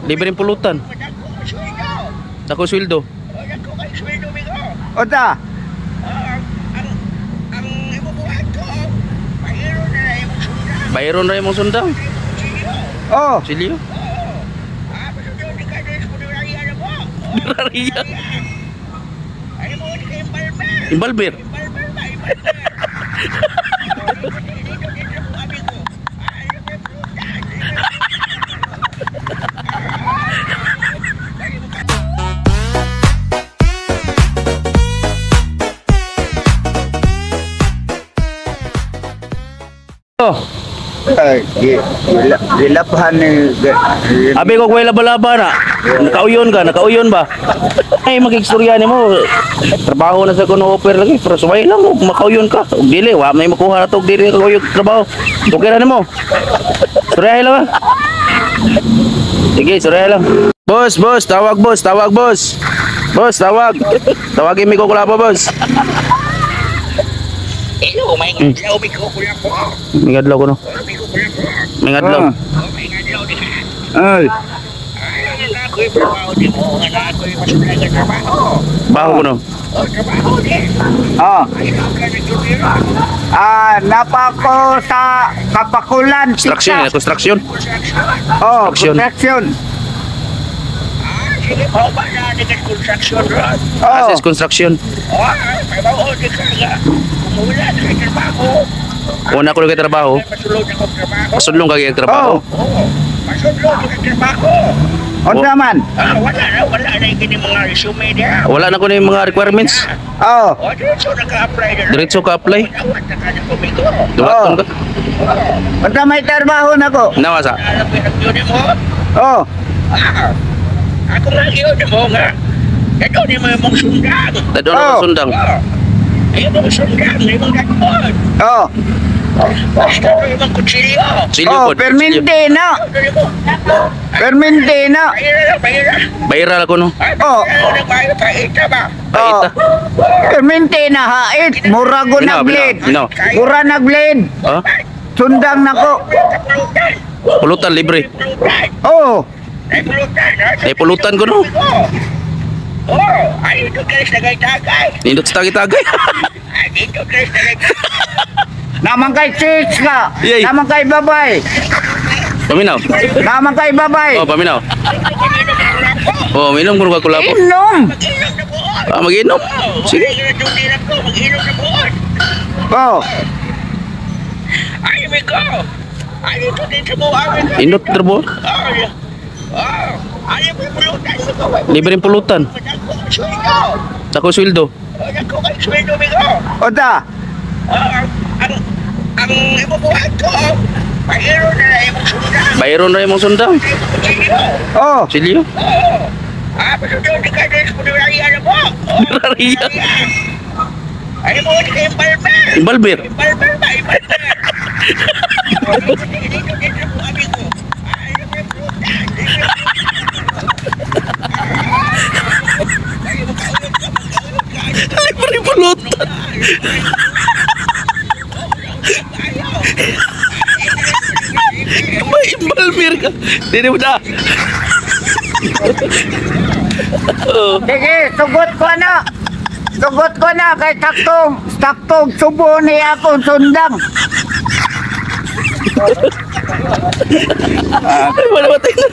Libreng pulutan. Dako sweldo. Unsa? Bayron ra imong sundang. Oh, Silyo. Funeraria. Imbalber. Oh, ay, gilaphan ni abi ko kwela balaba na. Nakauyon ka, nakauyon ba? Ay magigstorya nimo. Trabaho na sa kuno offer lagi, pero suway lang og makauyon ka. Og dili wa may makuha na to og dili ka kauyon trabaho. Okay ra nimo. Suryahe lang ah. Sige, suryahe lang. Boss, boss, tawag boss, tawag boss. Boss, tawag. Tawagin mi ko kulapo, boss. Hello, may ngadlaw mi ko kulapo. May adlaw ko no. Mi ko kulapo. May adlaw. Oh, may ngadlaw di ka. Ay, Ay, na ako'y trabaho di mo. Na ako'y masulay nga trabaho. Baho ko no. Oh, trabaho di. ah, Ay, ka na junior. ah, napa ko sa Kapakulan, Construction, eh, Texas. construction. Construction. Oh, Construction. construction. Ah, sige, mao ba na di ka construction ron? Oh, Access construction. Oh, ay, may mao di ka nga. Kung wala na kay trabaho. Una ko kay trabaho. Masulod ako trabaho. Masulong ka kay trabaho. Oo, masulod ako trabaho. Unsa man? Ah, wala na kini mga resume niya. Wala na ko ni mga requirements. Oh, Oh, diretso naka-apply na. Diretso ka apply. Awat na ka na kumigo. Duwaton ka. Unsa may trabaho nako? Nawa sa. Alam ko yung yun mo. Oh, Ah, ako nga yun mo nga. Ito ni mo mong sundang. Tadon na Oh. sundang. Oh. Ayun mong sundang, ay mong dakon. Oh, Basta ito yung kutsilyo. Silyo oh, pod. perminte na. Ito mo. Perminte na. Bayra lang, bayra. Bayra ko no. Ay, Oh. bayra, bayra, paita ba? Oh. Paita. Perminte na hait. Mura ko Minaw, na blade. minaw, Mura na blade. Ha? Sundang nako. Pulutan. Pulutan libre. Pulutan. Oh, Ay, pulutan. Ha? Ay pulutan ko no. Oh, ay, ito guys, tagay-tagay. Nindot sa tagay-tagay. Ay, dito guys, tagay-tagay. Naman kay chicks ka. Yay. Naman kay babay. Paminaw. Naman kay babay. Oh, paminaw. Oh, minom kuno ka kulapo. Inom. Mag-inom na buon. Ah, mag-inom. Oh, Sige. wala yung mag-inom na buon. Oh, Ay, migo. Ay, dito dito mo, ay, migo. Indot drbo. Oh, oh. Ay, may pulutan, migo. Libreng pulutan. Dako ang sweldo. Dako sweldo. Oh, dako ang sweldo, migo. Unsa? Oh, ang ibubuhat ko, bayro na na imong sundang. Bayron ra imong sundang. Ay, kutsilyo. Oh, Silyo. Oo. Ah, basta doon di ka doon sa funeraria na mo. Oh, Funeraria. Ay, mo, di ka imbalmer. Imbalber. Imbalmer ba? Imbalmer. Oh, dito, dito, dito po, amigo. Ay, may pulutan. Ay, magkaulog ka, magkaulog ka. Libre pulutan. Ayaw. May imbalmer ka. Dili mo na. Oh. Sige, sugot ko na. Sugot ko na kay saktong, saktong subo ni akong sundang. Ay, wala matay na.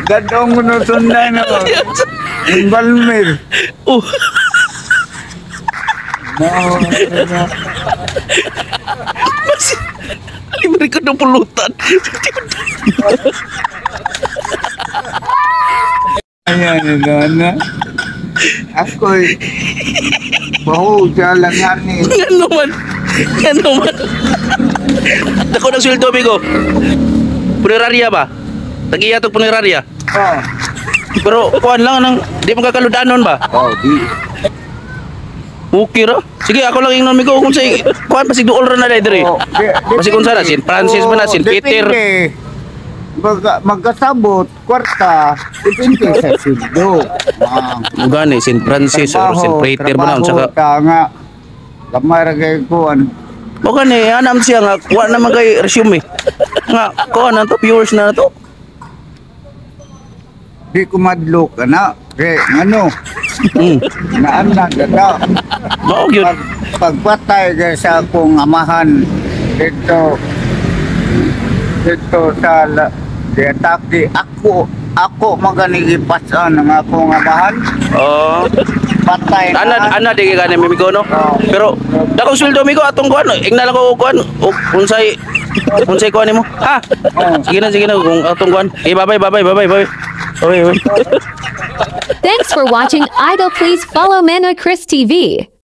Gadong ko na sundang na. Imbalmer. Oh. No, no. Mas, libre ko ng pulutan. Ayan, ano, na. Ako'y baho sa langanin. Nga naman. Nga naman. Dako ng sweldo, amigo. Funeraria ba? Tag-iya tog funeraria. Oh, Pero kuan lang nang di mo kakaludanon ba? oh, di. Okay ra. Sige, ako lang ingnon migo kung say kuan pasig duol ra na diri. Oh, Pasig unsa na Saint Francis ba na Saint Peter? Depende. Magkasabot, kwarta, depende sa sweldo. Ah, Gani Saint Francis or Saint Peter ba na unsa ka? ta nga. Gamay ra kay kuan. Mo gani anam siya nga wa naman kay resume. Nga kuan na to, viewers na to. Di ko madlok ana. Kay ano, naan na na. Mao gyud. Pagpatay kay sa akong amahan dito dito sa diatake ako ako magani gipasan ang akong amahan Oh. patay na. Ana ana di kay gani migo no. Pero dakong sweldo migo atong kuan, ingna lang ko kuan unsay unsay kuan nimo. Ha? Sige na kung atong kuan. Eh, bye bye bye bye bye bye. Bye bye. Thanks for watching Idol. Please follow Manoy Chris TV.